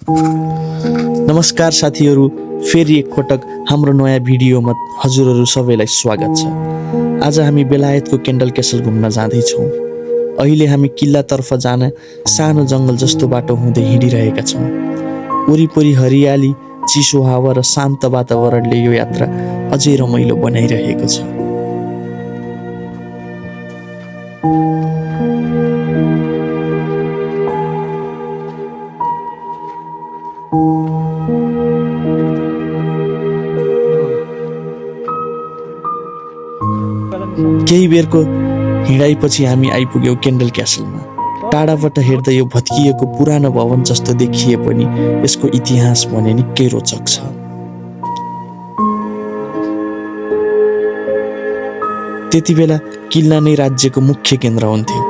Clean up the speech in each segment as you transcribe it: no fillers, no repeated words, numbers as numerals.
नमस्कार साथीहरू, फेरि एकपटक हाम्रो नयाँ भिडियोमा हजुरहरू सबैलाई स्वागत छ। आज हामी बेलायतको केन्डल क्यासल घुम्न जाँदैछौँ। अहिले हामी किल्लातर्फ जान सानो जङ्गल जस्तो बाटो हुँदै हिँडिरहेका छौँ। वरिपरि हरियाली, चिसो हावा र शान्त वातावरणले यो यात्रा अझै रमाइलो बनाइरहेको छ। केही बेरको हिँडाइपछि हामी आइपुग्यौँ केन्डल क्यासलमा। टाढाबाट हेर्दा यो भत्किएको पुरानो भवन जस्तो देखिए पनि यसको इतिहास भने निकै रोचक छ। त्यति बेला किल्ला नै राज्यको मुख्य केन्द्र हुन्थ्यो।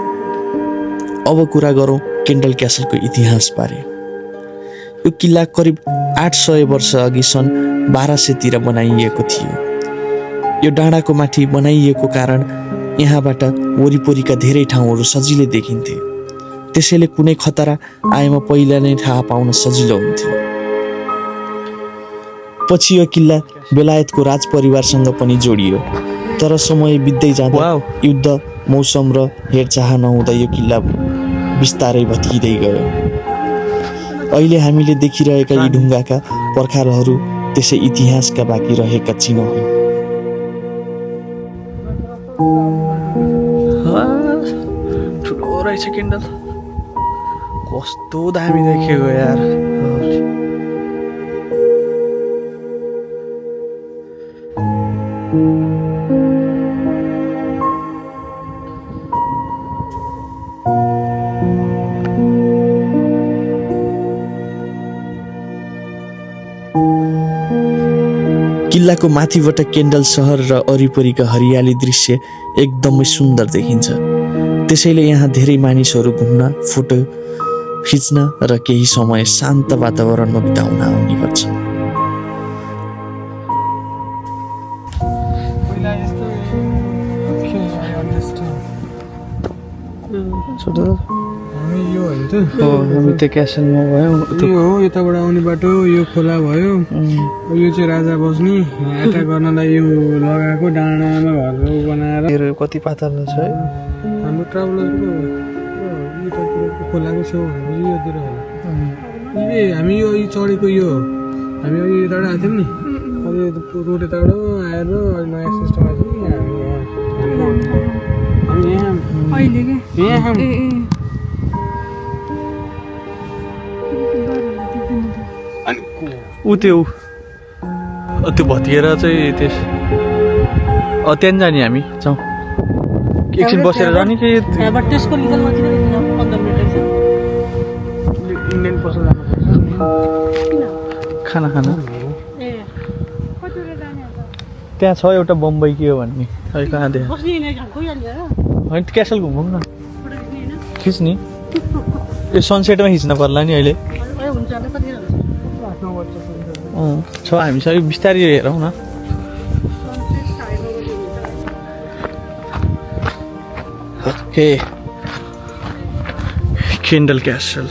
अब कुरा गरौँ केन्डल क्यासलको इतिहास बारे। यो किल्ला करिब 800 वर्ष अघि सन् 1200 तिर बनाइएको थियो। यो डाँडाको माथि बनाइएको कारण यहाँबाट वरिपरिका धेरै ठाउँहरू सजिलै देखिन्थे। त्यसैले कुनै खतरा आएमा पहिला नै थाहा पाउन सजिलो हुन्थ्यो। पछि यो किल्ला बेलायतको राज परिवारसँग पनि जोडियो, तर समय बित्दै जाँदा युद्ध, मौसम र हेरचाह नहुँदा यो किल्ला बिस्तारै भत्किँदै गयो। अहिले हामीले देखिरहेका यी ढुङ्गाका पर्खालहरू त्यसै इतिहासका बाँकी रहेका चिनो हुन्। ठुलो रहेछ केन्डल, कस्तो दामी देखेको यार। किल्लाको माथिबाट केन्डल सहर र वरिपरिका हरियाली दृश्य एकदमै सुन्दर देखिन्छ। त्यसैले यहाँ धेरै मानिसहरू घुम्न, फोटो खिच्न र केही समय शान्त वातावरणमा बिताउन आउने गर्छन्। हामी त्यो क्यासलमा भयो, यो हो यताबाट आउने बाटो, यो खोला भयो, यो चाहिँ राजा बस्ने एट्याक गर्नलाई यो लगाएको डाँडामा घर बनाएर कति पातल छ है। हाम्रो ट्राभलरको खोलाको छेउ योतिर होला। हामी यो चढेको यो हामी यताबाट आएको थियौँ नि, अहिले रोड यताबाट आएर नयाँ सिस्टम आएको नि त्यो भत्किएर चाहिँ त्यस त्यहाँ जाने हामी जाउँ। एकछिन बसेर जाने कि इन्डियन पसल जानुपर्छ खाना खाना। त्यहाँ छ एउटा बम्बई के हो भन्ने, अहिले कहाँ देखा होइन। क्यासल घुमौँ न, खिच्ने यो सनसेटमा खिच्न पर्ला नि अहिले। छ हामी सबै बिस्तारै हेरौँ न। Okay, candle Castle.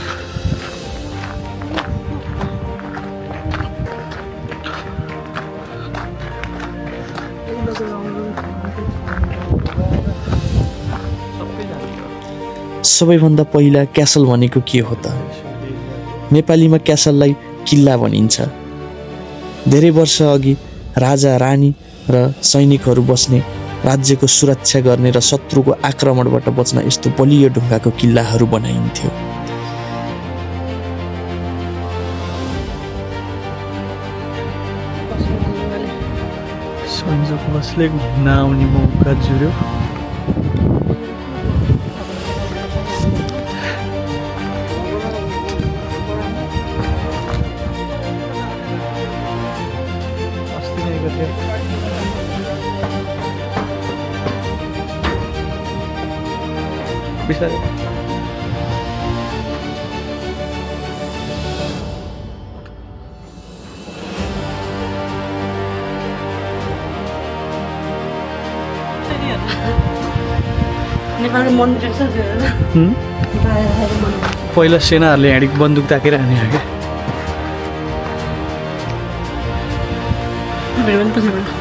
सबैभन्दा पहिला क्यासल भनेको के हो त? नेपालीमा क्यासललाई किल्ला भनिन्छ। धेरै वर्ष अघि राजा, रानी र सैनिकहरू बस्ने, राज्यको सुरक्षा गर्ने र शत्रुको आक्रमणबाट बच्न यस्तो बलियो ढुङ्गाको किल्लाहरू बनाइन्थ्यो। सन्जोग बसले घुम्न आउने मौका जुर्यो। पहिला सेनाहरूले ह्याडिक बन्दुक ताकेर हाने क्या। Berapa tuh sebenarnya?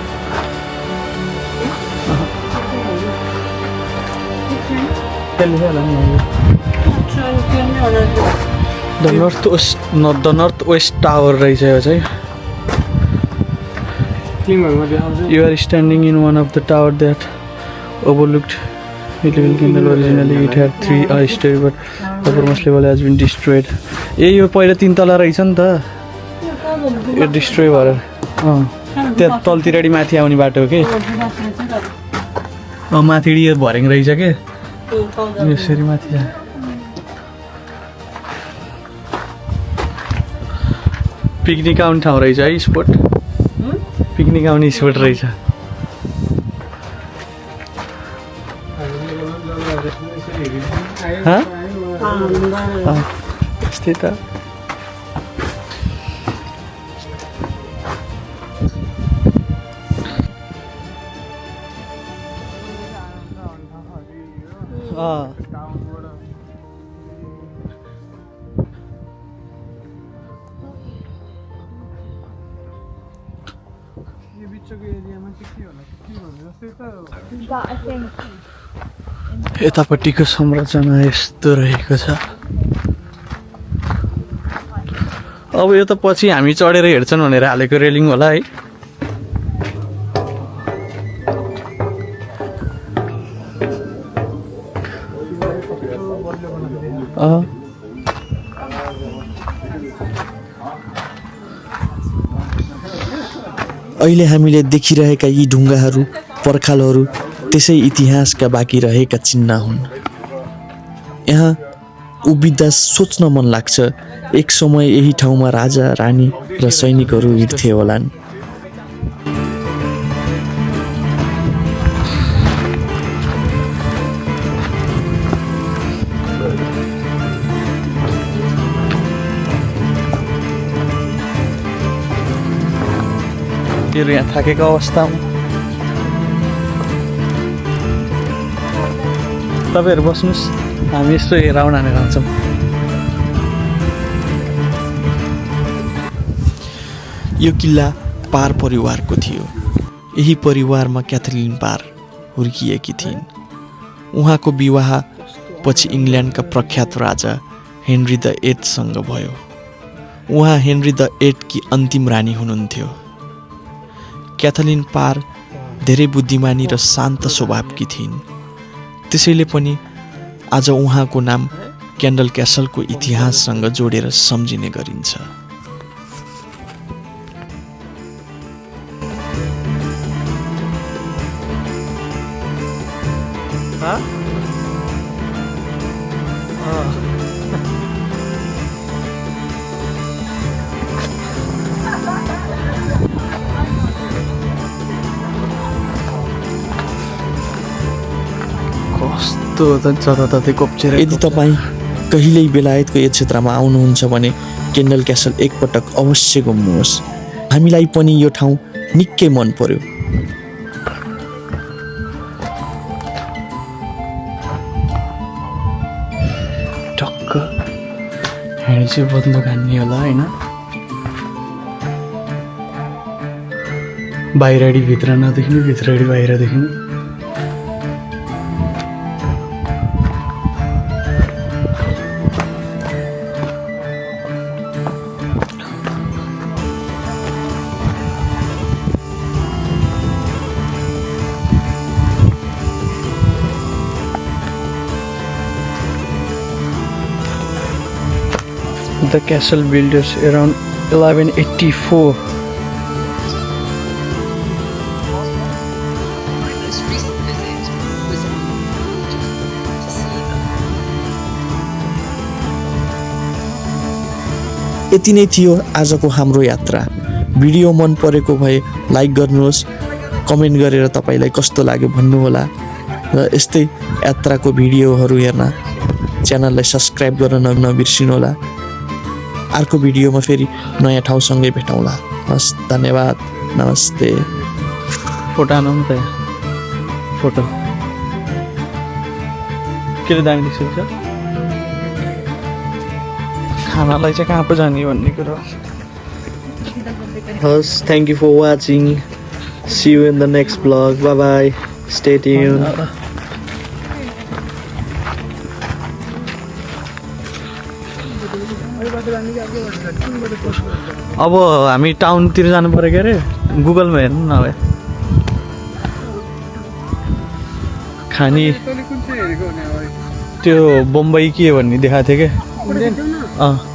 The north west tower रहेछ यो चाहिँ you are standing in one of the tower that overlooked eleven kindle originally it had 3 story but the foremost level has been destroyed यो पहिला 3 तला रहेछ नि त यो डिस्ट्रोय भएर त्यहाँ तलतिरडी माथि आउने बाटो हो कि माथि यो भरेङ रहेछ के यसरी माथि जा पिकनिक आउने ठाउँ रहेछ है स्पोट पिकनिक आउने स्पोट रहेछ त्यस्तै त यतापट्टिको संरचना यस्तो रहेको छ अब यो त पछि हामी चढेर हेर्छन् भनेर हालेको रेलिङ होला है अहिले हामीले देखिरहेका यी ढुङ्गाहरू पर्खालहरू त्यसै इतिहासका बाँकी रहेका चिन्ह हुन्। यहाँ उभिँदा सोच्न मन लाग्छ एक समय यही ठाउँमा राजा रानी र सैनिकहरू हिँड्थे होलान्। यहाँ थाकेको अवस्थामा तपाईँहरू बस्नुहोस् हामी यस्तो राउन्ड हानेर आउँछौँ। यो किल्ला पार परिवारको थियो। यही परिवारमा क्याथरिन पार हुर्किएकी थिइन्। उहाँको विवाह पछि इङ्ल्यान्डका प्रख्यात राजा हेनरी द 8सँग भयो। उहाँ हेनरी द 8 की अन्तिम रानी हुनुहुन्थ्यो। क्याथलिन पार धेरै बुद्धिमानी र शान्त स्वभावकी थिइन्। त्यसैले पनि आज उहाँको नाम क्यान्डल क्यासलको इतिहाससँग जोडेर सम्झिने गरिन्छ। यदि तपाईँ कहिल्यै बेलायतको यो क्षेत्रमा आउनुहुन्छ भने क्यान्डल क्यासल एकपटक अवश्य घुम्नुहोस्। हामीलाई पनि यो ठाउँ निकै मन पर्यो। टक्क ह्यान्ड चाहिँ बन्दुक हान्ने होला होइन। बाहिरडी भित्र नदेख्ने, भित्रडी बाहिर देख्ने। The castle builders around 1184. यति नै थियो आजको हाम्रो यात्रा। भिडियो मन परेको भए लाइक गर्नुहोस्, कमेन्ट गरेर तपाईलाई कस्तो लाग्यो भन्नुहोला र यस्तै यात्राको भिडियोहरू हेर्न च्यानललाई सब्स्क्राइब गर्न नबिर्सिनुहोला। अर्को भिडियोमा फेरि नयाँ ठाउँसँगै भेटौँला। हस्, धन्यवाद, नमस्ते। फोटो हानौँ त यहाँ फोटो के दामी देखिन्छ। खानालाई चाहिँ कहाँ पो जाने भन्ने कुरो हस् thank you for watching see you in the next blog bye bye stay tune अब हामी टाउनतिर जानु पर्यो के अरे गुगलमा हेर्नु न अब खानी तैँले कुन चाहिँ हेरेको हुने अब त्यो बम्बई के भन्ने देखाएको थियो क्या